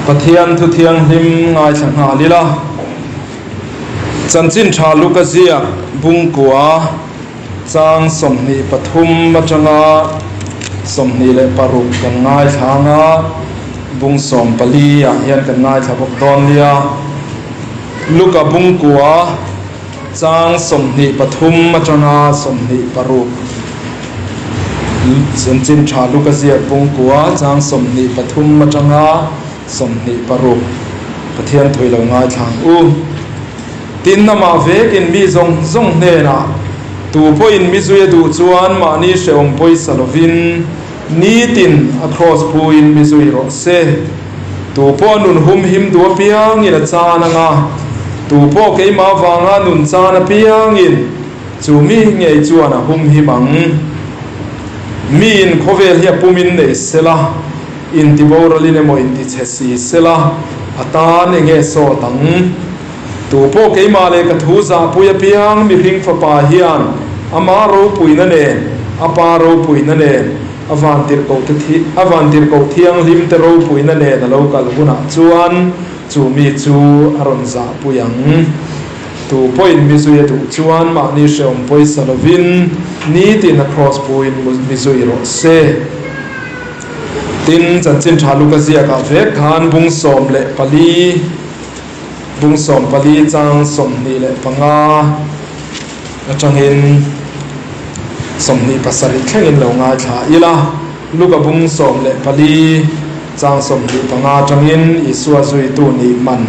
Pathian thu thianghlim ngaithla nghal ila. Chanchin tha Luka ziak bungkua chang 23 atanga 26 kan ngaithla anga bung 14 ah hian kan ngaithla bawk dawn nia. Luka bungkua chang 23 atanga 26 Chanchin tha Luka ziak bungkua chang 23 atanga 26 Pathian thui lo ngaithla ang u. Tin amah vekin mi zawng zawng hnenah tu pawhin mi zui a duh chuan mahni hrehawm pawisa lovin nitin a cross phuin mi zui rawh se. Tu pawh nun hum him duh apiangin a chan anga, tu pawh keimah vanga nun chan apiangin chu mi ngei chuan a hum him ang. Miin khawvel hi a pumin nei sela, intiboralin emaw intichhe si sela, a tan enge sawt ang? Tu pawh keimah leh ka thu zahpui apiang mihring fapa hian ama ropuina nen, a pa ropuina nen, a vantirhkoh te thi, a vantirhkoh thianghlim te ropuina nen a lo kal hunah chuan chu mi chu a rawn zahpui ang. Tu pawhin mi zui a duh chuan mahni hrehawm pawisa lovin nitin a cross puin mi zui rawh se. Tin, chanchin tha Luka ziakah vek khan bung 14, Bung 14 chang 25 atangin 27 thlengin lo ngaithla ila, Luka bung 14 chang 25 atangin Isua zuitu nih man.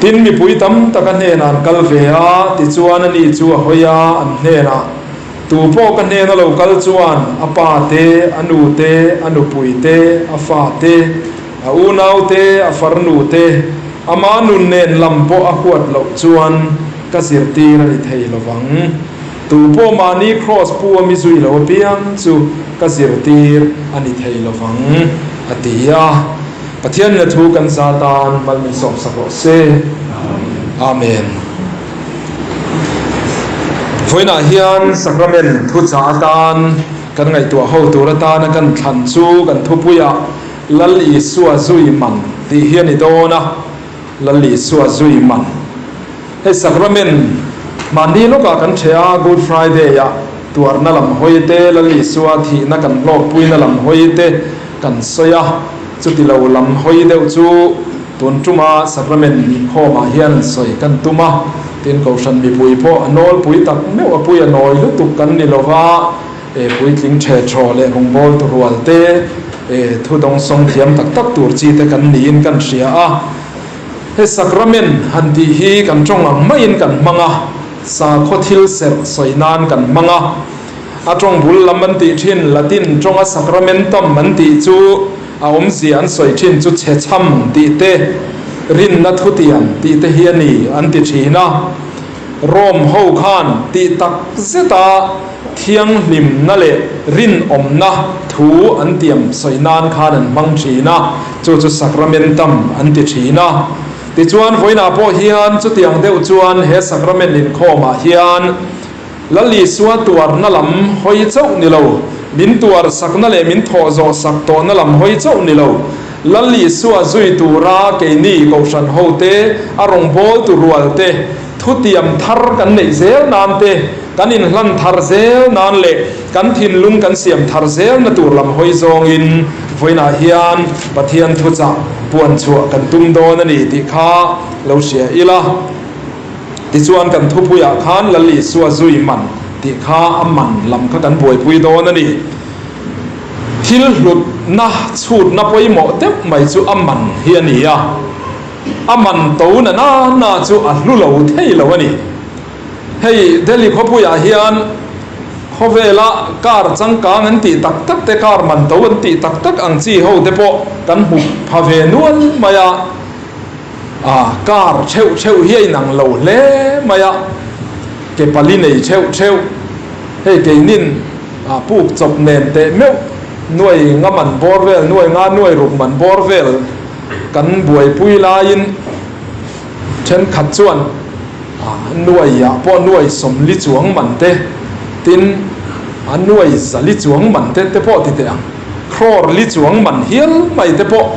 Tin, mipui tam tak a hnenah an kal ve a, tichuan ani chu a hawi a, an hnenah, Tu pawh ka hnena lo kal chuan a pa te, a nu te, a nupui te, a fa te, A unaute, a farnute, ama nun nen lam pawh a huat loh chuan ka zirtir a ni thei lo vang. Tu pawh mahni Kraws pu a mi zui lo apiang chu ka zirtir a ni thei lo vang, a ti a. Pathian na thu kan za tan mal min sawmsak rawh se. Amen. Vawiinah hian Sacrament thuchah atan kan ngaihtuah ho tur atana kan thlan chu kan thupuiah Lal Isua zui man tih hi a ni dawn a, Lal Isua zui man. Hei Sacrament mahni lawkah kan ṭheh a, Good Friday-ah tuarna lam hawi te, Lal Isua thihna kan hlawkpuina lam hawi te kan sawi a, chuti lo lam hawi deuh chu tun ṭuma Sacrament inkhawmah hian sawi kan tum a, tin Kohhran mipui pawh a nawlpui tak meuh a pui a nawi lutuk kan ni lova, E puitling ṭhe ṭhaw leh rawngbâwl tu rual te, e thu dawngsawng thiam tak tak tur chi te kan niin kan hria a. He sacrament han tih hi kan ṭawng ang maiin kan hmang a, sakhaw thil serh sawi nan kan hmang a. A ṭawng bul lam an tih ṭhin Latin ṭawnga sacramentum an tih chu a awmzia an sawi ṭhin chu chhechham tih te, rinna thutiam tih te hi a ni an ti ṭhin a. Rome ho khan tih tak zeta thianghlimna leh rinawmna thu an tiam sawi nan khan an hmang thin a, chu chu sacramentum an ti thin a. Tichuan vawiinah pawh hian chutiang deuh chuan he sacrament inkhawmah hian Lal Isua tuarna lam hawi chauh ni lo, min tuar sakna leh min thawh zawh sak tawhna lam hawi chauh ni lo, Lal Isua zui tura keini Kohhran hote, a rawngbawltu rualte, thutiam thar kan neih zel nan te, kan inhlan thar zel nan leh kan thinlung kan siam thar zelna tur lam hawi zawngin vawiinah hian Pathian thuchah puan chhuah kan tum dawn a ni tih kha lo hria ila. Tichuan kan thupuiah khan Lal Isua zui man tih kha a man lam kha kan buaipui dawn a ni. Thil hlutna chhutna pawimawh deuh mai chu a man hi a ni a, a man to na na na chu a hlu lo thei lo a ni. Hei Delhi khawpuiah hian khawvela car changkang an tih tak tak te, car man to an tih tak tak ang chi ho te pawh kan hmu pha ve nual mai a. A car theuh theuh hi a inang lo hle mai a, ke pali nei theuh theuh. Hei keinin a puk chawp nen teh meuh nuai nga man bawr vel, nuai nga nuai ruk man bawr vel kan buaipui laiin thenkhat chuan a nuaiah pawh nuai sawmli chuang man te, tin a nuai zali chuang man te te pawh ti teh ang, crore li chuang man hial mai te pawh.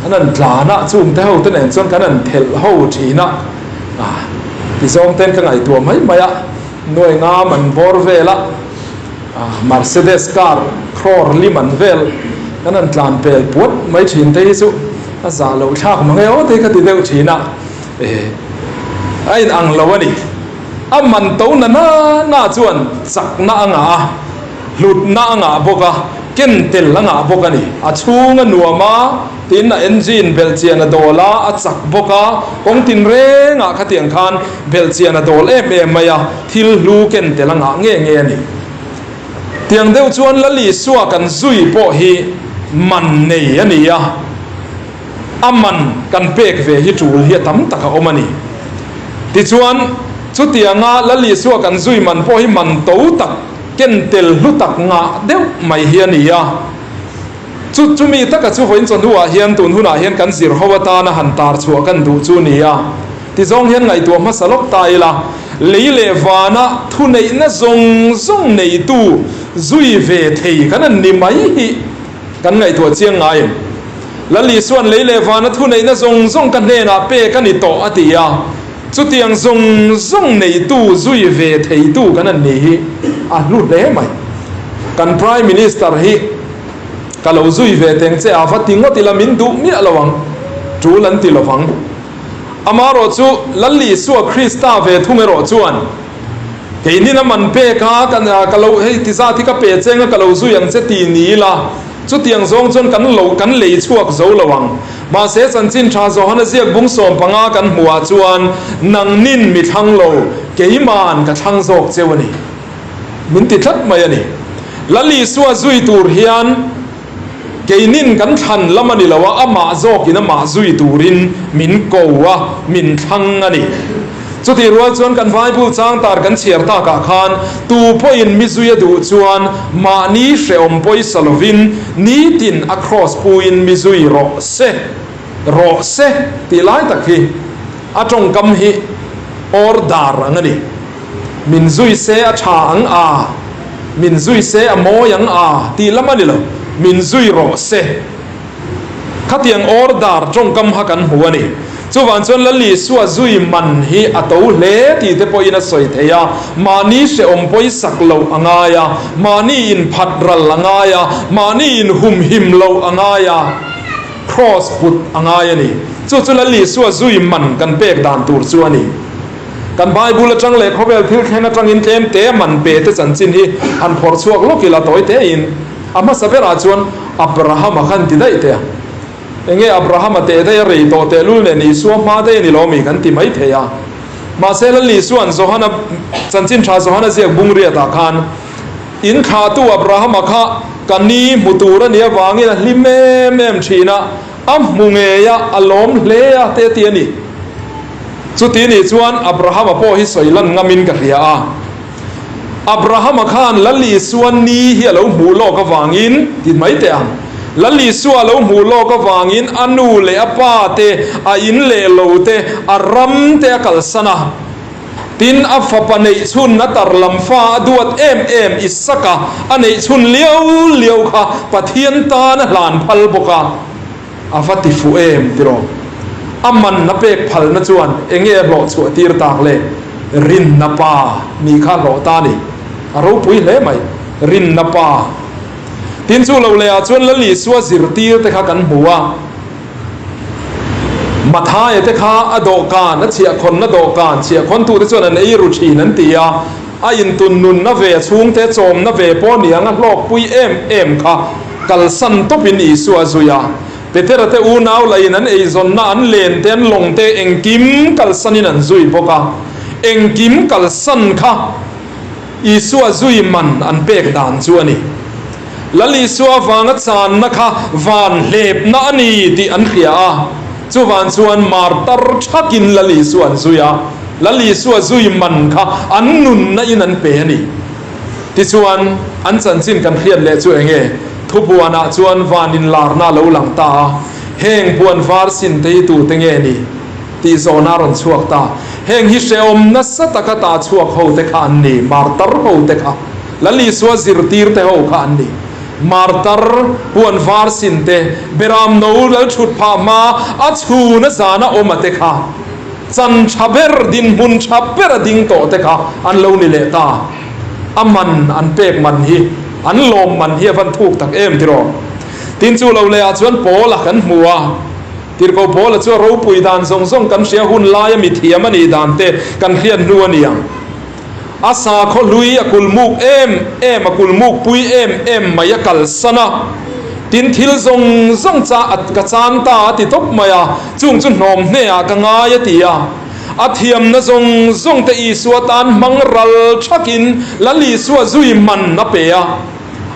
An han tlan a, chung te ho te nen chuan kan han thelh ho thin a, ti zawng ten ka ngaihtuah mai mai a, nuai nga man bawr vel a, Mercedes car crore li man vel kan han tlan pel puat mai thin te hi chu a zah loh thlak mang e aw te hi ka ti deuh thin a, a in ang lo a ni. A man to na na na chuan chakna a ngah a. Hlutna a ngah bawk a, ken tel a ngah bawk a ni. A chhung a nuam a, tin a engine belhchian a dawl a, a chak bawk a, kawng tinrengah khatiang khan belhchian a dawl em em mai a, thil hlu ken tel a ngah nge nge a ni. Tiang deuh chuan Lal Isua kan zui pawh hi man nei a ni a, a man kan pek ve hi tul hi a tam tak a awm a ni. Tichuan, chutianga Lal Isua kan zui man pawh hi man to tak, ken tel hlu tak ngah deuh mai hi a ni a. Chu chumi taka chu vawiin chawhnuah hian tun hunah hian kan zir ho atana han tar chhuah kan duh chu ni a. Tizawng hian ngaihtuah hmasa lawk ta ila, lei leh vana thuneihna zawng zawng neitu zui ve thei kan an ni mai hi kan ngaihtuah chiang ngai em? Lal Isua'n lei leh vana thuneihna zawng zawng ka hnenah pek a ni tawh a ti a. Chutiang zawng zawng neitu zui ve theitu kan an ni hi a hlu hle mai. Kan Prime Minister hi ka lo zui ve teng che a, va ti ngawt ila min duh miah lo ang, tul an ti lovang. Amaherawh chu Lal Isua Krista ve thung erawh chuan keinin a man pek a, ka lo hei ti zat hi ka pe cheng a, ka lo zui ang che ti ni ila, Chutiang zawng chuan kan lo kan lei chhuak zo lo ang. Mahse chanchin tha Johana ziak bung 15 kan hmuhah chuan nangnin mi thlang lo, keima'n ka thlang zawk cheu a ni. Min ti tlat mai a ni. Lal Isua zui tur hian keinin kan thlan lam a ni lo a, amah zawkin amah zui turin min ko a, min thlang a ni. Chutih rual chuan kan Bible chang tar kan chhiar takah khan tu pawhin mi zui a duh chuan mahni hrehawm pawisa lovin nitin a kraws puin mi zui rawh se, rawh se tih lai tak hi a tawngkam hi order ang a ni. Min zui se a tha ang a, min zui se a mawi ang a tih lam a ni lo, min zui rawh se. Khatiang order tawngkam kha kan hmu a ni. Chuvang chuan Lal Isua zui man hi a to hle tih te pawhin a sawi thei a, mahni hrehawm pawisak loh a ngai a, mahni inphat ral a ngai a, mahni inhumhim loh a ngai a, kraws put a ngai a ni. Chu chu Lal Isua zui man kan pek dan tur chu a ni. Kan Bible atang leh khawvel thil thleng atangin tlem te man pe te chanchin hi han phawrh chhuak lawk ila tawi tein a hmasa berah chuan Abrahama khan ti daih teh a. Enge Abrahama teh daih a rei tawh tehlul nen Isua hma daih a ni lo mi kan ti mai thei a. Mahse Lal Isua'n Johana chanchin tha Johana ziak bung riatah khan in thlahtu Abrahama kha ka ni hmu tur a nih avangin a hlim em em thin a, a hmu ngei a, a lawm hle a te ti a ni. Chuti nih chuan Abrahama pawh hi sawi lan ngamin ka hria a. Abrahama khan Lal Isua ni hi a lo hmuh lawk avangin, ti mai teh ang, Lal Isua a lo hmuh lawk avangin a nu leh a pa te, a in leh lo te, a ram te a kalsan a. Tin, a fapa neih chhun a tar lam fa a duat em em Isaka a neih chhun liau liau kha Pathian tan a hlan phal bawk a. A va ti fuh em tiraw? A man a pek phalna chuan enge a hlawh chhuah tir tak le? Rinna pa nih kha hlawh ta ni. A ropui hle mai. Rinna pa. Tin chu lo lehah chuan Lal Isua zirtir te kha kan hmu a. Mathaia te kha a dawhkan, a chhiahkhawnna dawhkan, chhiahkhawntute chuan an ei ru thin an ti a. A intun nunna ve, a chhungte chawmna ve pawh niang a hlawkpui em em kha kalsan tawpin Isua a zui a. Petera te unau lahin an eizawnna, an len te, an lawng te engkim kalsanin an zui bawk a. Engkim kalsan kha Isua zui man an pek dan chu a ni. Lal Isua avanga channa kha van hlepna a ni tih an hria a, chuvan chuan martar thakin Lal Isua an zui a, Lal Isua zui man kha an nunna in an pe a ni. Tichuan, an chanchin kan hriat leh chu enge? Thubuanah chuan van inlarna a lo lang ta a, heng puan var sin te hi tute nge ni? Tih zawhna a rawn chhuak ta. Heng hi hrehawm nasa taka ta chhuak ho te kha an ni, martar ho te kha. Lal Isua zirtir te ho kha an ni. Martar puan var sin te, Beram no lal thut phah hma a chhun a zan a awm a te kha chan tha ber, dinhmun tha ber a ding tawh te kha an lo ni leh ta. A man an pek man hi, an lawm man hi a van thuk tak em tiraw? Tin chu lo leh ah chuan Paula kan hmu a, Tirhkoh Paula chu a ropui dan zawng zawng kan hria hun laia mi thiam a nih dan te kan hriat hnu a ni ang. A sakhaw hlui a kulmuk em em, a kulmuk pui em em mai a kalsan a, tin thil zawng zawng cha a ka chan ta a ti tawp mai a, chung chu hnawm hne ah ka ngai a ti a. A thiamna zawng zawng te Isua tan hmang ral thakin Lal Isua zui man a pe a.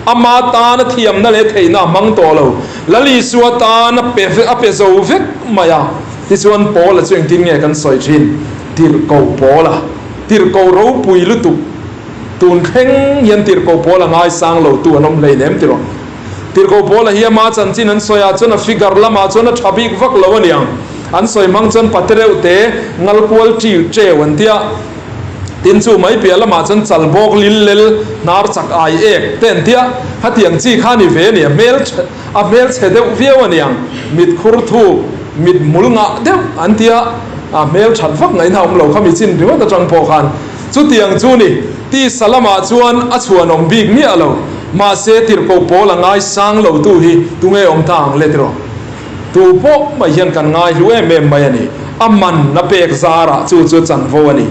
Ama tan a thiamna leh theihna a hmang tawh lo. Lal Isua tan a pe a pe zo vek mai a. Tichuan Paula chu engtin nge kan sawi thin? Tirhkoh Paula, tirhkoh ropui lutuk. Tun thleng hian tirhkoh Paula ngaisang lo tu an awm hleinem ti rawh. Tirhkoh Paula hi ama chanchin an sawi ah chuan a figure lamah chuan a tha bik vak lo aniang. An sawi hmang chuan pate reuh te ngal kual tiu teu an tia. Tin chu mai piah lamah chuan chal bawk lil lel hnar chak ai ek te an tia. Hetiang chi kha ni ve a ni, a hmel a hmel chhe deuh viau aniang. Mit khur thuk, mit hmul ngah deuh an tia, a hmel that vak ngaihna awm lo kha mi chin ringawt atang pawh khan. Chutiang chu ni, tisa lamah chuan a chhuanawm bik miah lo. Mahse tirhkoh pawl a ngaisang lo tu hi tunge awm ta ang le tiraw? Tu pawh mai hian kan ngaihlu em em mai a ni. A man a pek zarah chu chu chanvo a ni.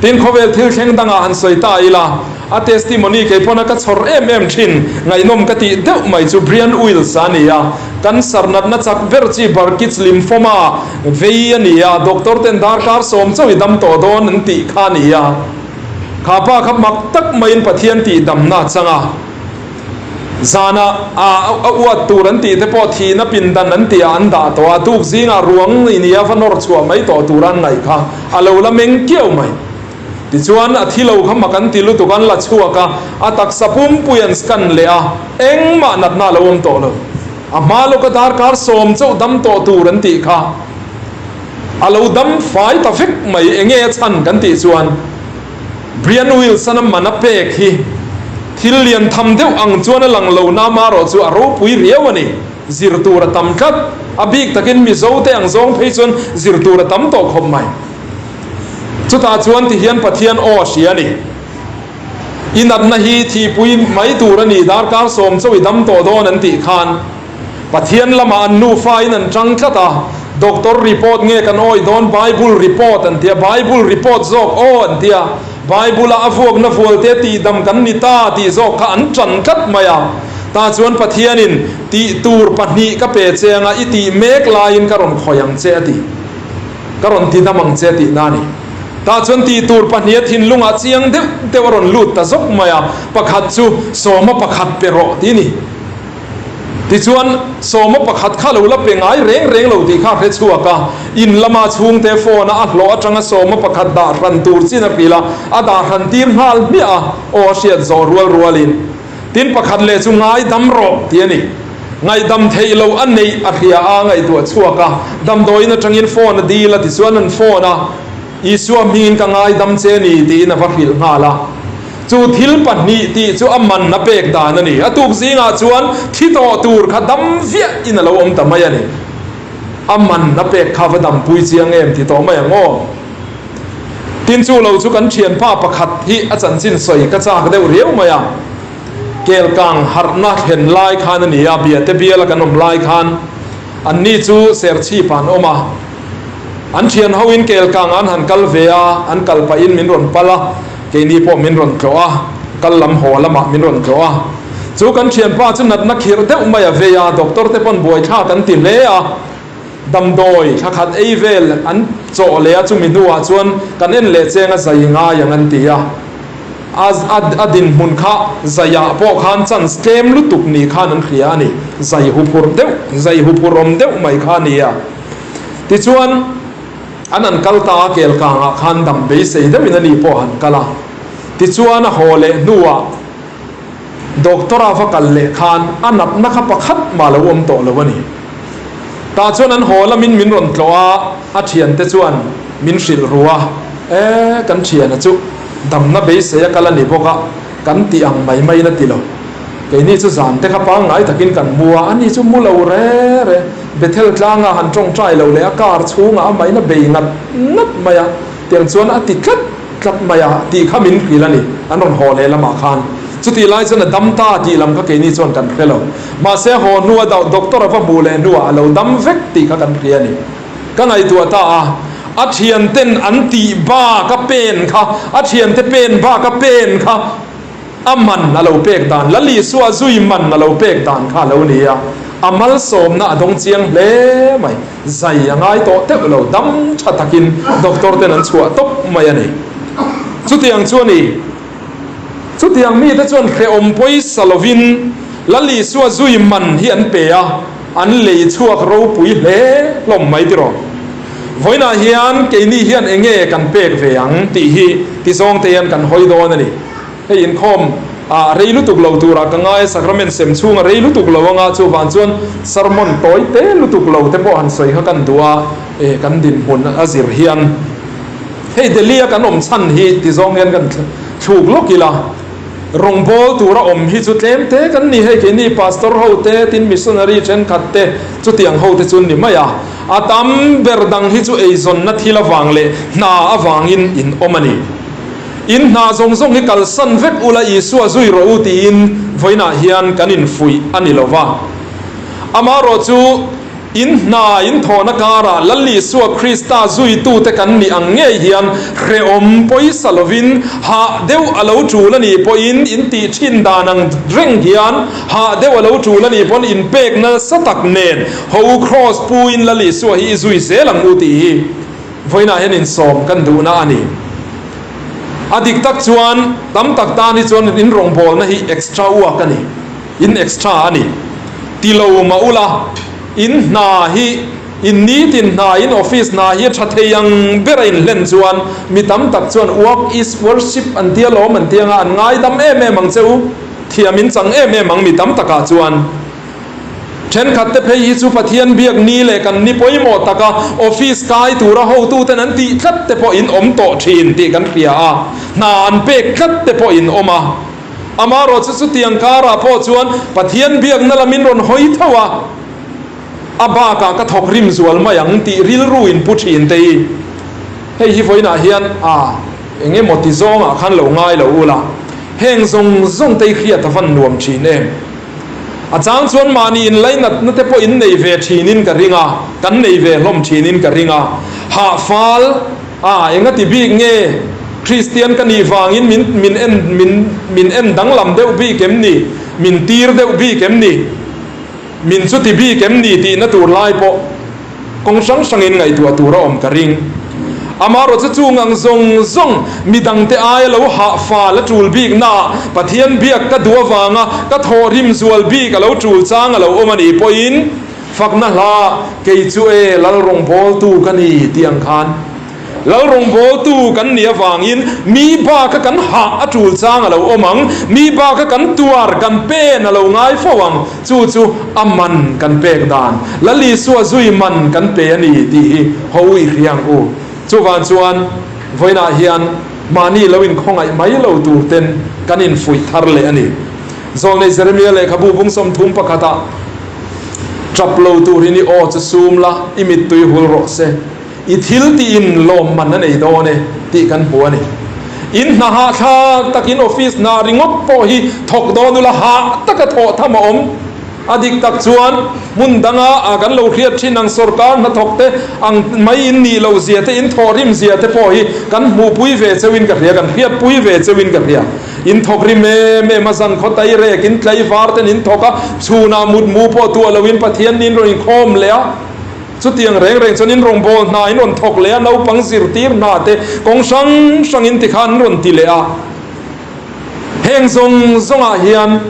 Tin, khawvel thil thleng dangah han sawi ta ila, a testimony kei pawn a ka chhawr em em thin, ngaihnawm ka tih deuh mai chu Brian Wills a ni a, cancer natna chak ber chi Burkitt's lymphoma vei a ni a, doctor ten darkar sawm chauh i dam tawh dawn an tih kha a ni a. Kha pa kha mak tak maiin Pathian tih damna a chang a. Zana a uat tur an tih te pawh thihna pindan an tih ah an dah tawh a, tuk zingah ruang i nia va nawr chhuah mai tawh tur an ngaih kha a lo la meng kiau mai. Tichuan a thi lo kha mak an ti lutuk an la chhuak a, a taksa pumpui an scan leh a, engmah natna a lo awm tawh lo. A hma lawka darkar sawm chauh dam tawh tur an tih kha a lo dam fai ta vek mai, enge a chhan kan tih chuan, Brian Wilson-a man a pek hi thil lian tham deuh ang chuan a lang lo na marawh chu a ropui riau a ni. Zir tur a tam tlat. A bik takin Mizo te ang zawng phei chuan zir tur a tam tawh khawp mai. Chutah chuan ti hian Pathian aw a hria a ni. I natna hi thihpui mai tur a ni, darkar sawm chauh i dam tawh dawn an tih khan Pathian lamah an nufa in an tang tlat a, Doctor report nge kan awih dawn Bible report an tia, Bible report zawk aw an tia, Bible a a vuakna vualte tihdam kan ni ta tih zawk kha an tan tlat mai a. Tah chuan Pathianin tih tur pahnih ka pe che anga i tih mek laiin ka rawn khawih ang che a ti. Ka rawn tidam ang che tihna a ni. Tah chuan tih tur pahnih a thinlungah chiang deuh deuh a rawn lut ta zawk mai a, pakhat chu sawma pakhat pe rawh tih a ni. Tichuan, sawma pakhat kha lo la pe ngai reng reng lo tih kha a hre chhuak a, in lama chhungte phone-a a hlawh atanga sawma pakhat dah hran tur chin a hrilh a, a dah hran tir nghal hmiah a, aw a hriat zawh rual rualin. Tin, pakhat leh chu ngaidam rawh tih a ni. Ngaihdam theih loh a neih a hria a, a ngaihtuah chhuak a, damdawiin atangin phone a dil a, tichuan an phone a, Isua hmingin ka ngaidam che ni tiin a va hrilh nghal a. Chu thil pahnih tih chu a man a pek dan a ni. A tuk zingah chuan thi tawh tur kha dam viah in a lo awm ta mai a ni. A man a pek kha va dampui chiang em ti tawh mai ang aw. Tin chu lo chu kan thianpa pakhat hi a chanchin sawi ka chak deuh riau mai a. Kelkang harhna thlen lai khan a ni a, Biate biala kan awm lai khan anni chu Serchhip ah an awm a. An thian ho in Kelkang ah an han kal ve a, an kal pahin min rawn pal a. Keini pawh min rawn tlawh a, kal lam haw lamah min rawn tlawh a. Chu kan thianpa chu natna khirh deuh mai a vei a, doctor te pawn buaithlak an ti hle a. Damdawi thla khat ei vel an chawh leh a, chumi hnuah chuan kan en leh cheng a zai ngai ang an ti a. A a a dinhmun kha zaiah pawh khan chance tlem lutuk ni khan an hria a ni. Zai huphurh deuh, zai huphurh awm deuh mai kha a ni a. Tichuan. An han kal ta a, Kelkangah khan dam beisei deuhin a ni pawh a han kal a. Tichuan a haw leh hnuah Doctor a va kal leh khan a natna kha pakhat mah lo awm tawh lo a ni. Tah chuan an haw lamin min rawn tlawh a, a thiante chuan min hrilh ru a, E, kan thiana chu damna beisei a kal a ni bawk a, kan tih ang mai maiin a ti lo. Keini chu zan te kha pangngai takin kan mu a, ani chu mu lo re re. Bethel tlanga han tawngtai lo leh a car chhungah a main a bei ngat ngat mai a, tiang chuan a ti tlat tlat mai a tih kha min hrilh a ni, an rawn haw leh lamah khan. Chutih lai chuan a dam ta tih lam kha keini chuan kan hre lo. Mahse haw hnua doctor a va hmuh leh hnuah a lo dam vek tih kha kan hria a ni. Ka ngaihtuah ta a, a thianten an tih bak a pen kha, a thiante pen bak a pen kha a man a lo pek dan, Lal Isua zui man a lo pek dan kha a lo ni a, a malsawmna a dawng chiang hle mai. Zai a ngai tawh teuh lo, dam tha takin doctor ten an chhuah tawp mai a ni. Chutiang chu a ni. Chutiang mite chuan hrehawm pawisa lovin Lal Isua zui man hi an pe a, an lei chhuak ropui hle hlawm mai tiraw. Vawiinah hian keini hian eng nge kan pek ve ang tih hi ti zawng te hian kan hawi dawn a ni. Hei inkhawm ah rei lutuk lo turah ka ngai a, sacrament sem chhunga rei lutuk lo anga chuvang chuan sermon tawi te lutuk lo te pawh han sawi kha kan duh a, e kan dinhmun a zir hian hei Delhi a kan awm chhan hi ti zawng hian kan thluk lawk ila. Rawngbâwl tura awm hi chu tlem te kan ni hei, keini pastor ho te, tin missionary thenkhat te chutiang ho te chu an ni mai a. A tam ber dang hi chu eizawnna thil avang leh hna avangin in awm a ni. In hna zawng zawng hi kalsan vek ula Isua zui rawh u tiin vawiinah hian kan infuih a ni lo va. Amaherawhchu, In hna in thawhna karah Lal Isua Krista zuitute kan nih ang ngei hian hrehawm pawisa lovin hah deuh a lo tul a nih pawhin in tih thin dan ang reng hian hah deuh a lo tul a nih pawn inpek nasa tak nen ho Kraws puin Lal Isua hi i zui zel ang u tih hi vawiinah hian insawm kan duhna a ni. A dik tak chuan tam tak tan hi chuan in rawngbawlna hi extra work a ni. In extra a ni. Ti lo mah ula, in hna hi, in nitin hna, in office hna hi a tha thei ang ber a inhlen chuan mi tam tak chuan work is worship an tia lawm an tia anga an ngaidam em em ang che u, thiam in chang em em ang mi tam takah chuan. Thenkhat te phei hi chu Pathian biak ni leh kan ni pawimawh taka office kai tura hotuten an tih tlat te pawh in awm tawh thin tih kan hria a, hna an pek tlat te pawh in awm a. Amaherawh chu chutiang karah pawh chuan Pathian biakna lamin rawn hawi tho a, a bakah ka thawk rim zual mai ang tih rilru in pu thin te hi. Hei hi vawiinah hian a eng emaw ti zawngah khan lo ngai lo ula, heng zawng zawng te hi hriat a van nuam thin em? A chang chuan mahni inlainatna te pawh in nei ve thinin ka ring a, kan nei ve hlawm thinin ka ring a, hah fal, A, enga ti bik nge? Kristian ka nih vangin min min en min min en danglam deuh bik em ni? Min tir deuh bik em ni? Min chu ti bik em ni tihna tur lai pawh kawng hrang hrangin ngaihtuah tur a awm ka ring. Amaherawhchu chung ang zawng zawng midangte aia lo hah fal a tul bik naah Pathian biak ka duh avanga ka thawhrim zual bik a lo tul chang a lo awm a nih pawhin Fakna hla, Kei chu e, Lal rawngbawltu ka ni tih ang khan Lal rawngbawltu kan nih avangin mi baka kan hah a tul chang a lo awm ang, mi baka kan tuar, kan pen a lo ngai fo ang, chu chu a man kan pek dan, Lal Isua zui man kan pe a ni tih hi ho i hria ang u. Chuvang chuan vawiinah hian mahni lo inkhawngaih mai lo tur ten kan infuih thar leh a ni. Zawlnei Jeremia lehkhabu bung 31 ah Tap lo turin i aw chu sum la, i mittui hul rawh se. I thil tiin lawmman a nei dawn e tih kan hmu a ni. In hna hahthlak takin office hna ringawt pawh hi thawk dawn ula hah taka thawh tham a awm. A dik tak chuan hmun danga a kan lo hriat thin ang sorkar hnathawk te ang mai in nih loh zia te, in thawhrim zia te pawh hi kan hmuhpui ve cheuhin ka hria, kan hriatpui ve cheuhin ka hria. In thawk rim em em a, zan khaw tai rek in tlai var ten in thawk a, chhunah mut mu pawh tuah loin Pathian nin rawn inkhawm leh a, chutiang reng reng chuan in rawngbâwl hna in rawn thawk leh a, naupang zirtir hna te kawng hrang hrang in tikhan an rawn ti leh a. Heng zawng zawngah hian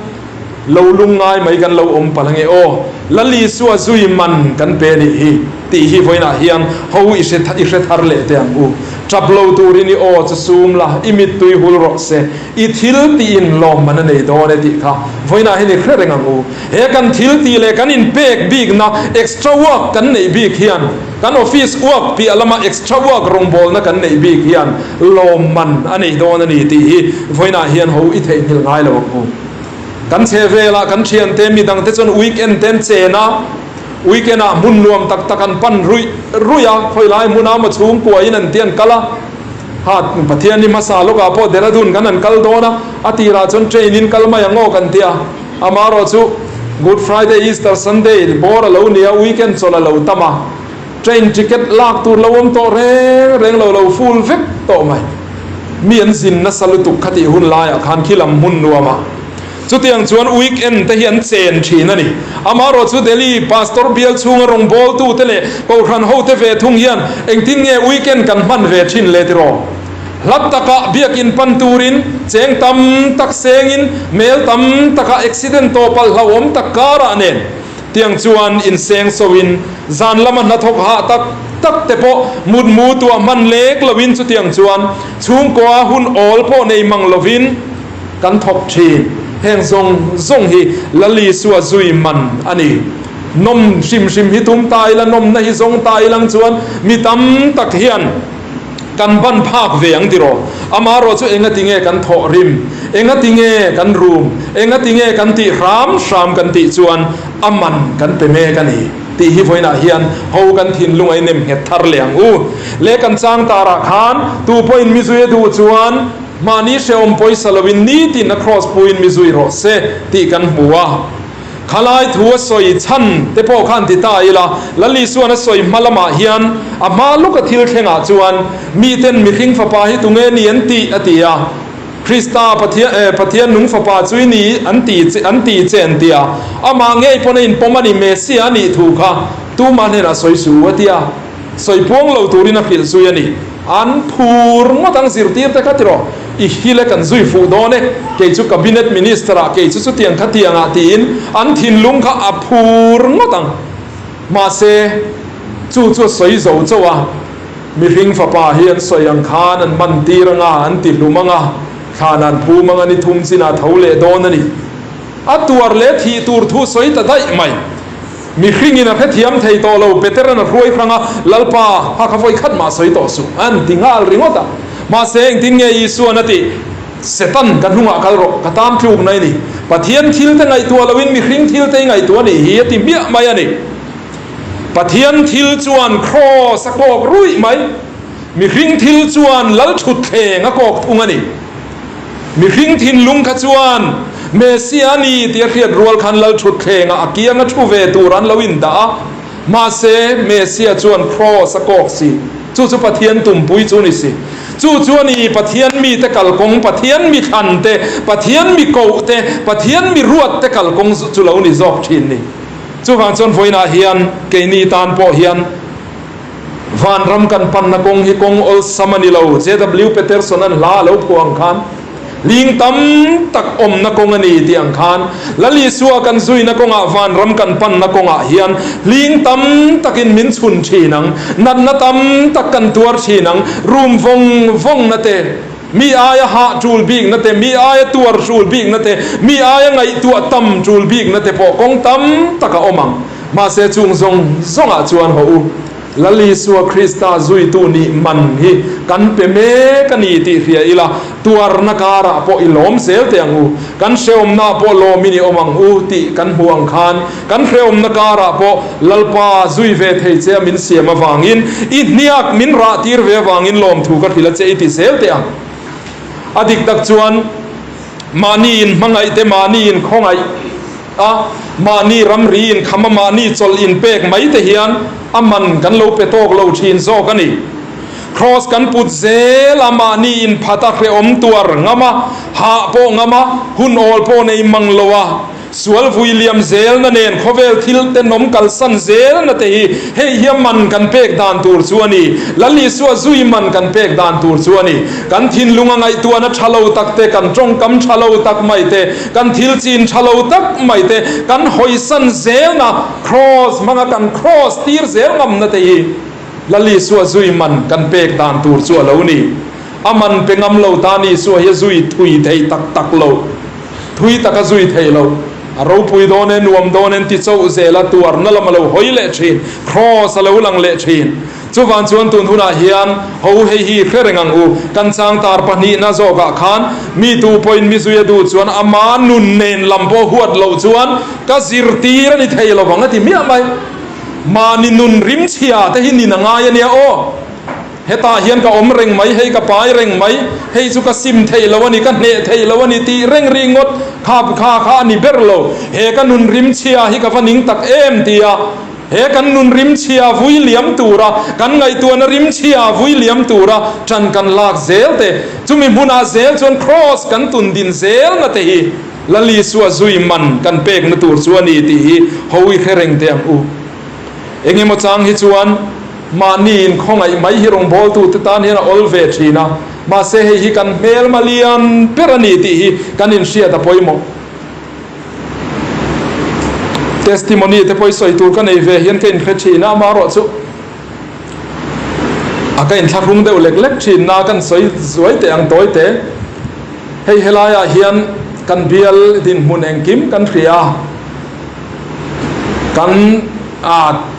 lo lungngai mai kan lo awm palh ange aw, Lal Isua zui man kan pe nih hi tih hi vawiinah hian ho i hre i hre thar leh teh ang u. Tap lo turin i aw chu sum la, i mittui hul rawh se, i thil tiin lawmman a nei dawn e tih kha vawiinah hian i hre reng ang u. He kan thil tih leh kan inpek bikna extra work kan neih bik hian, kan office work piah lama extra work rawngbawlna kan neih bik hian lawmman a nei dawn a ni tih hi vawiinah hian ho i theihnghilh ngai lo ang u. Kan chhehvelah kan thiante midangte chuan weekend te an chen a, weekend ah hmun nuam tak tak an pan ruih ruih a, khawilai hmuna maw chhungkuain an ti an kal a, ha Pathian ni hmasa lawkah pawh Dehradun kan han kal dawn a, a tirah chuan train in kal mai ang aw kan ti a, amaherawhchu Good Friday, Easter Sunday bawr a lo ni a, weekend chawlh a lo tam a. Train ticket lak tur lo awm tawh reng reng lo lo full vek tawh mai. Mi an zin nasa lutuk kha tih hun laiah khan khi lam hmun nuam ah. Chutiang chuan weekend te hi an chen thin a ni. Amaherawh chu Delhi pastor bial chhunga rawngbawltu te leh kohhran ho te ve thung hian engtin nge weekend kan hman ve thin le tiraw? Hlat takah biakin pan turin cheng tam tak sengin mel tam takah accident tawh palh hlauhawm tak karah nen Tiang chuan inseng soin zan lama hnathawk hah tak tak te pawh mutmu tuah hman lek loin chutiang chuan chhungkua hun awl pawh nei mang lovin kan thawk thin. Heng zawng zawng hi Lalisua zui man a ni. Nawm hrim hrim hi tum ta ila, nawmna hi zawng ta ilang chuan mi tam tak hian kan ban phak ve ang tiraw? Amaherawh chu engati nge kan thawh rim? Engati nge kan rum? Engati nge kan tih hram hram kan tih chuan a man kan pe mek a ni tih hi vawiinah hian ho kan thinlung a inem nghet thar leh ang u. Leh kan chang tarah khan tu pawhin mi zui a duh chuan mahni hrehawm pawisa loin nitin a kraws puiin mi zui rawh se tih kan hmu a. Khalai thu a sawi chhan te pawh khan ti ta ila, Lal Isuan a sawi hma lamah hian a hma lawka thil thlengah chuan miten mihring fapa hi tunge ni an tih a ti a, Krista Pathian eh Pathian nung fapa chu i ni an ti an ti che an ti a, amah ngei pawn a inpawm a ni Messiah a nih thu kha tumah hnenah sawi su a ti a, sawi puang lo turin a hrilh zui a ni. An phur ngawt ang zirtir te kha tiraw, i hil e kan zui fuh dawn e, kei chu cabinet minister ah kei chu chutiang khatiang ah tiin an thinlung kha a phur ngawt ang. Mahse, chu chu a sawi zo chauh a, mihring fapa hi an sawi ang khan an man tir anga, an ti hlum anga, thlan an phum anga ni thum chinah tho leh dawn a ni. A tuar leh thih tur thu sawi ta daih mai. Mihringin a hrethiam thei tawh lo, Peteran a hruai hrang a, Lalpa, ha kha vawi khat mah sawi tawh suh, an ti nghal ringawt a. Mahse, engtin nge Isuan a tih? Setan, ka hnungah kal rawh, ka tan tluk na i ni. Pathian thil te ngaihtuah loin mihring thil te i ngaihtuah a nih hi, a ti hmiah mai a ni. Pathian thil chuan kraws a kawk ruih mai. Mihring thil chuan lal thutthleng a kawk thung a ni. Mihring thinlung kha chuan Messia a ni tih a hriat rual khan lal thutthlengah a kianga thu ve tur an lo indah a, mahse Messia chuan kraws a kawk si. Chu chu Pathian tumpui chu ni si. Chu chu a ni Pathian mite kalkawng, Pathian mi thlan te, Pathian mi koh te, Pathian mi ruat te kalkawng chu lo ni zawk thin ni. Chuvang chuan vawiinah hian keini tan pawh hian, Vanram kan panna kawng hi kawng awlsam a ni lo. JW Peterson-a'n hla a lo phuah ang khan, Hling tam tak awmna kawng a ni tih ang khan, Lal Isua kan zuina kawngah vanram kan panna kawngah hian hling tam takin min chhun thin ang, natna tam tak kan tuar thin ang, rum vawng vawngna te, mi aia hah tul bikna te, mi aia tuar tul bikna te, mi aia ngaihtuah tam tul bikna te pawh kawng tam tak a awm ang. Mahse chung zawng zawngah chuan haw u, Lal Isua Krista zuitu nih man hi kan pe mek a ni tih hria ila, tuarna karah pawh i lawm zel teh ang u, kan hrehawmnaah pawh lawmin i awm ang u tih kan hmuh ang khan, kan hrehawmna karah pawh Lalpa zui ve thei che a min siam avangin, i hniak min rah tir ve avangin lawmthu ka hrilh a che i ti zel teh ang. A dik tak chuan mahni inhmangaih te, mahni inkhawngaih, A, mahni ramri inkham a mahni chawlh inpek mai te hian a man kan lo pe tawk lo thin zawk a ni. Kraws kan put zel a, mahni inphat a hrehawm tuar ngam a, hah pawh ngam a, hun awl pawh nei mang lo a, sual vui liam zelna nen khawvel thil tenawm kalsan zelna te hi hei hi a man kan pek dan tur chu a ni. Lal Isua zui man kan pek dan tur chu a ni. Kan thinlung a ngaihtuahna tha lo tak te, kan tawngkam tha lo tak mai te, Kan thil chin tha lo tak mai te kan hawisan zelna kraws hmanga kan kraws tir zel ngamna te hi Lal Isua zui man kan pek dan tur chu a lo ni. A man pe ngam lo tan Isua hi a zui thui thei tak tak lo. Thui tak a zui thei lo. A ropui dawn e, nuam dawn e an ti chauh zel a, tuarna lam a lo hawi leh thin. Kraws a lo lang leh thin. Chuvang chuan tun hunah hian ho hei hi hre reng ang u, kan chang tar pahnihna zawkah khan mi tu pawhin mi zui a duh chuan ama nun nen lam pawh huat loh chuan ka zirtir a ni thei lo vang a ti miah mai. Mahni nun rimchhia te hi nin a ngai a nia aw. Hetah hian ka awm reng mai, hei ka pai reng mai, hei chu ka sim theih lo a ni, ka hneh theih lo a ni tih reng ri ngawt kha kha kha a ni ber lo. He ka nun rimchhia hi ka va ning tak em tia he kan nun rimchhia vui liam tura, kan ngaihtuahna rimchhia vui liam tura ṭan kan lak zel te, chumi hmunah zel chuan Kraws kan tun din zelna te hi Lal Isua zui man kan pekna tur chu a ni tih hi ho i hre reng teh ang u. Engemaw chang hi chuan mahni inkhawngaih mai hi rawngbawltute tan hian a awl ve thin a, mahse hei hi kan hmelma lian ber a ni tih hi kan inhriat a pawimawh. Testimony te pawh i sawi tur ka nei ve hian ka inhre thin a, amaherawhchu a ka inthlahrung deuh lek lek thin na kan sawi zuai teh ang tawi te. Hei helaiah hian kan bial dinhmun engkim kan hria a. Kan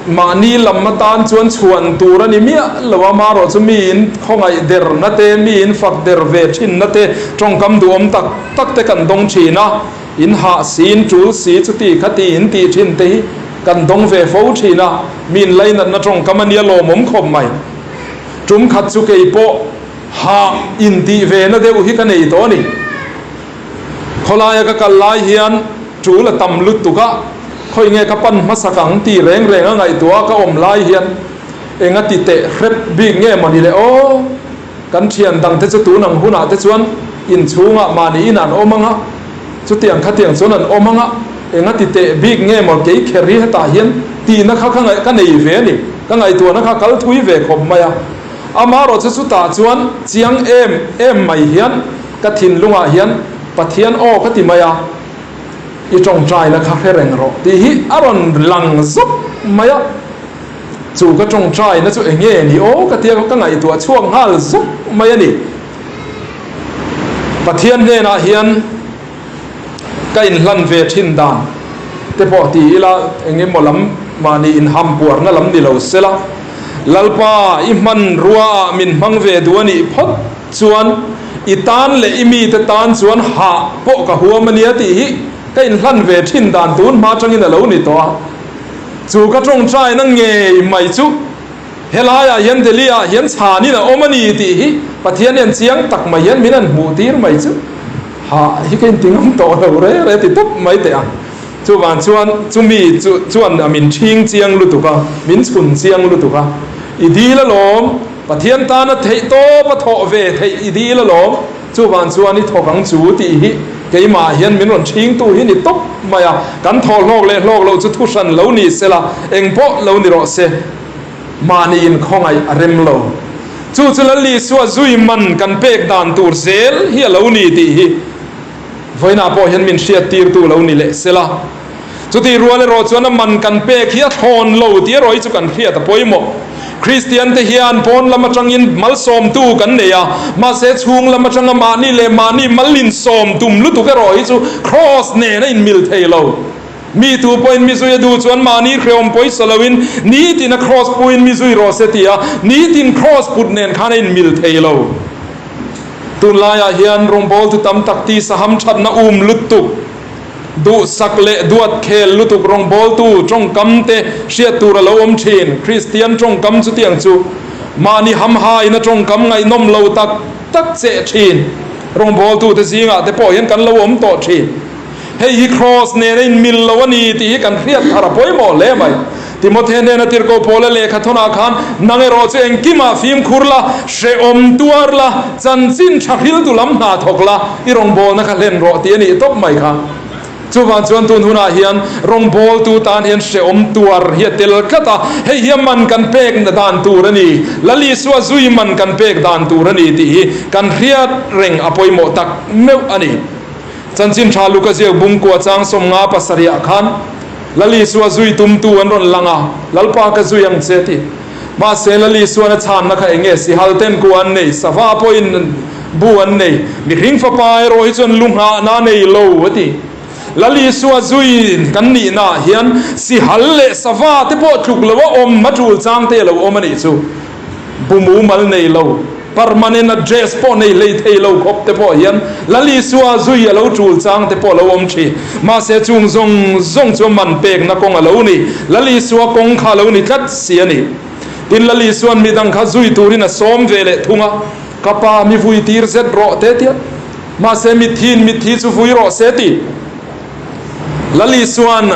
mahni lam atan chuan chhuan tur a ni miah lo a, marawh chu miin khawngaih derna te, miin fak der ve thinna te, tawngkam duhawm tak tak te kan dawng thin a, in hah si, in tul si, chuti khati in tih thin te hi kan dawng ve fo thin a, miin lainatna tawngkam a nia lawmawm khawp mai. Tum khat chu kei pawh hah intih ve na deuh hi ka nei tawh a ni. Khawlaia ka kal lai hian tul a tam lutuk a, khawi nge ka pan hmasak ang tih reng reng a ngaihtuah a ka awm lai hian eng a ti teh hrep bik nge mawni le aw, kan thian dang te chu tun ang hunah te chuan inchhungah mahni in an awm ang a, chutiang khatiang chuan an awm ang a, eng a ti teh bik nge maw kei kher hi hetah hian tihna kha ka ngaih ka nei ve a ni, ka ngaihtuahna kha kal thui ve khawp mai a, amaherawhchu chutah chuan chiang em em mai hian. Ka thinlungah hian Pathian aw ka ti mai a, i tawngtaina kha hre reng rawh tih hi a rawn lang zawk mai a. Chu ka tawngtaina chu eng nge ni aw ka tia ka ngaihtuah chhuak nghal zawk mai a ni. Pathian hnenah hian ka inhlan ve thin dan te pawh ti ila eng emaw lam mahni inham puarna lam ni lo sela, Lalpa i hmanrua ah min hmang ve duh a nih phawt Chuan i tan leh i mite tan chuan hah pawh ka huam a nia tih hi ka inhlan ve thin dan tun hma atangin a lo ni tawh a. Chu ka tawngtaina ngei mai chu helaiah hian Delhi ah hian chhanin a awm a ni tih hi Pathian hian chiang tak mai hian min han hmuh tir mai chu hah hi ka inti ngam tawh lo re re ti tawp mai teh ang. Chuvang chuan chumi chu chuan a min ṭhing chiang lutuk a, min chhun chiang lutuk a, i dil alawm. Pathian tana theih tawp a thawh ve theih i dil alawm, chuvang chuan i thawk ang chu tih hi keimah hian min rawn ṭhingtu hi ni tawp mai a, kan thawh hlawk leh hlawk loh chu thu hran lo ni sela, eng pawh lo ni rawh se, mahni inkhawngaih a rem lo. Chu chu Lal Isua zui man kan pek dan tur zel hi a lo ni tih hi vawiinah pawh hian min hriattirtu lo ni leh sela. Chutih rual erawh chuan a man kan pek hi a thlawn lo tih erawh hi chu kan hriat a pawimawh. Kristian te hian pawn lam atangin malsawmtu kan nei a, mahse chhung lam atanga mahni leh mahni mal insawm tum lutuk erawh hi chu Kraws nen a inmil thei lo. Mi tu pawhin mi zui a duh chuan mahni hrehawm pawisa loin nitin a Kraws puin mi zui rawh se ti a, nitin Kraws put nen khan a inmil thei lo. Tunlaiah hian rawngbawltu tam tak tisa hamthatna um lutuk. Duhsak leh duat khel lutuk rawngbawltu tawngkam te hriat tur a lo awm thin. Kristian tawngkam chutiang chu mahni hamhaina tawngkam ngaihnawm lo tak tak cheh thin. Rawngbawltu te zingah te pawh hian kan lo awm tawh thin. Hei hi Kraws nen a inmil lo a ni tih hi kan hriat thar a pawimawh hle mai. Timothy hnena tirhkoh Paula lehkha thawnah khan, Nang erawh chu engkimah fimkhur la, hrehawm tuar la, chanchin tha hriltu lam hna thawk la, i rawngbawlna kha hlen rawh tih a nih tawp mai kha. Chuvang chuan tun hunah hian rawngbawltu tan hian hrehawm tuar hi a tel tlat a, hei hi a man kan pek dan tur a ni, Lal Isua zui man kan pek dan tur a ni tih hi kan hriat reng a pawimawh tak meuh a ni. Chanchin tha Luka ziak bungkua chang 57 ah khan, Lal Isua zui tumtu an rawn lang a, Lalpa ka zui ang che ti. Mahse Lal Isuan a chhanna kha eng nge? Sihal ten kua an nei, sava pawhin bu an nei, mihring fapa erawh hi chuan lu nghahna a nei lo a ti. Lal Isua zui kan nihnaah hian sihal leh sava te pawh tluk lo a awm, a tul chang te a lo awm a nih chu. Bu mumal nei lo, permanent address pawh nei hlei thei lo khawp te pawh hian Lal Isua zui a lo tul chang te pawh a lo awm thin. Mahse chung zawng zawng chu man pekna kawng a lo ni. Lal Isua kawng kha a lo ni tlat si a ni. Tin Lal Isua'n midang kha zui turin a sawm ve leh thung a, Ka pa mi vui tir zet rawh te tia. Mahse mithiin mitthi chu vui rawh se ti. Lal Isua'n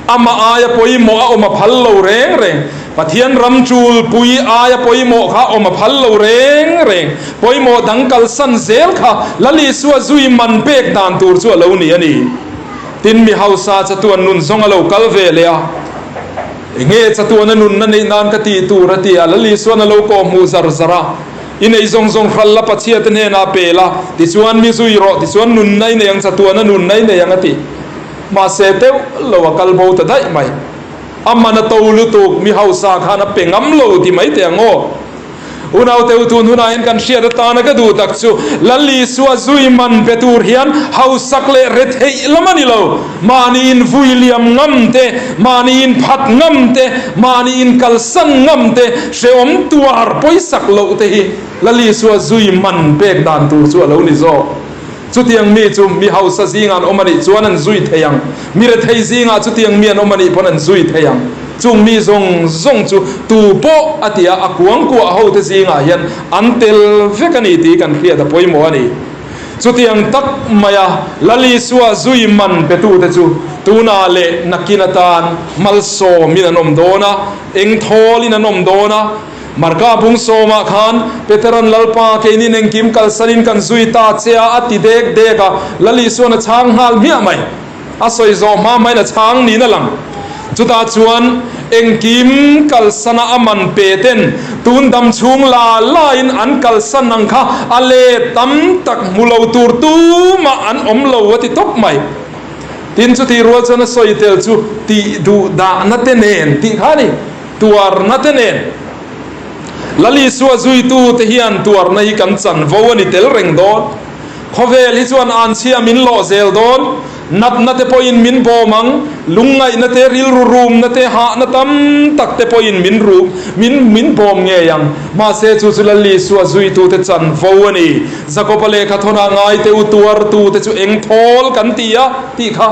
amah aia pawimawh a awm a phal lo reng reng. Pathian ram chulpui aia pawimawh kha awm a phal lo reng reng. Pawimawh dang kalsan zel kha Lal Isua zui man pek dan tur chu a lo ni a ni. Tin mi hausa chatuan nun zawng a lo kal ve leh a. Enge chatuana nunna neih nan ka tih tur a ti a, Lal Isua'n a lo kawhhmuh zar zar a. I nei zawng zawng hral la, Pathiate hnenah pe la, tichuan mi zui rawh, tichuan nunna i nei ang, chatuana nunna i nei ang a ti. Mahse deuh lo a kal bo ta daih mai. A man a to lutuk, mi hausa khan a pe ngam lo ti mai teh ang aw. Unaute u tun hunah hian kan hriat atana ka duh tak chu Lal Isua zui man pe tur hian hausak leh retheih lam a ni lo. Mahni in vui liam ngam te, mahni in phat ngam te, mahni in kalsan ngam te, hrehawm tuar pawisak loh te hi Lal Isua zui man pek dan tur chu a lo ni zawk. Chutiang mi chu mi hausa zingah an awm a nih chuan an zui thei ang. Mi rethei zingah chutiang mi an awm a nih pawn an zui thei ang. Chung mi zawng zawng chu tu pawh a tia a kuangkuah hote zingah hian an tel vek a ni tih kan hriat a pawimawh a ni. Chutiang tak maia Lal Isua zui man petute chu tunah leh nakin atan malsawmin an awm dawn a, engthawlin an awm dawn a. Marka bung sawmah khan Peteran Lalpa keinin engkim kalsanin kan zui ta che a a ti dek dek a, Lal Isuan a chhang nghal hmiah mai. A sawi zawh hma hmain a chhang niin a lang. Chutah chuan engkim kalsana a man pe ten tun dam chhung la lain an kalsan ang kha a let tam tak hmu lo tur tumah an awm lo a ti tawp mai. Tin chutih rual chuan a sawi tel chu tih duh dahna te nen tih kha a ni. Tuarna te nen Lal Isua zuitu te hian tuarna hi kan chanvo a ni tel reng dawn. Khawvel hi chuan anchhia min lawh zel dawn. Natna te pawhin min bawm ang, lungngaihna te, rilru rumna te, hahna tam tak te pawhin min rum, min min bawm ngei ang. Mahse chu chu Lal Isua zuitu te chanvo a ni. Jakoba lehkha thawnah ngaite u tuartu te chu eng thawl kan ti a tih kha.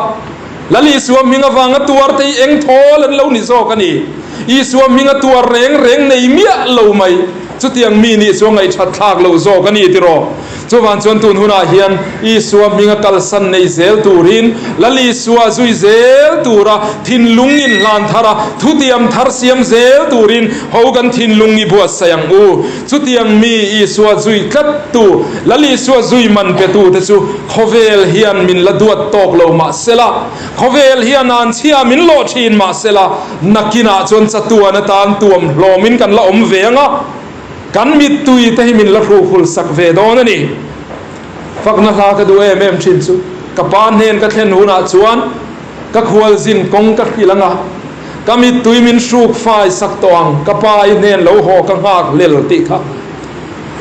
Lal Isua hming avanga tuar te hi eng thawl an lo ni zawk a ni. Isua hminga tuar reng reng nei miah lo mai. Chutiang mi nih chu a ngaihthat thlak loh zawk a ni tiraw? Chuvan chuan tun hunah hian Isua hminga kalsan nei zel turin Lal Isua zui zel tura thinlung inhlan thar a, thutiam thar siam zel turin ho kan thinlung i buatsaih ang u. Chutiang mi Isua zui tlattu, Lal Isua zui man petute chu Khawvel hian min la duat tawk lo mah sela, khawvel hian an chhia min lawh thin mah sela, nakinah chuan chatuan atan tuam hlawmin kan la awm ve ang a, kan mittui te hi min la hruhul sak ve dawn a ni. Fakna hla ka duh em em thin chu, ka pa hnen ka thlen hunah chuan ka khualzin kawng ka hrilh ang a, ka mittui min hruk fai sak tawh ang, ka pa i hnen lo haw ka nghak hlel tih kha.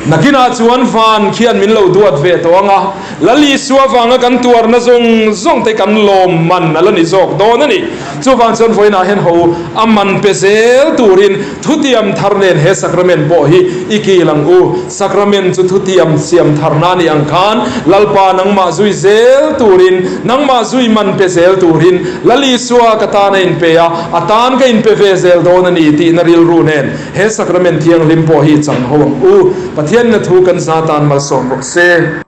Nakinah chuan van khian min lo duat ve tawh ang a, Lal Isua vanga kan tuarna zawng zawng te kan lawm man a la ni zawk dawn a ni. Chuvang chuan vawiinah hian ho a man pe zel turin thutiam thar nen he sacrament pawh hi i kil ang u. Sacrament chu thutiam siam tharna a nih ang khan Lalpa nangmah zui zel turin, nangmah zui man pe zel turin Lal Isua ka tan a inpe a, a tan ka inpe ve zel dawn a ni tihna rilru nen He Sacrament thianghlim pawh hi chang ho ang u. Pathian na thu kan za tan malsawm rawh se.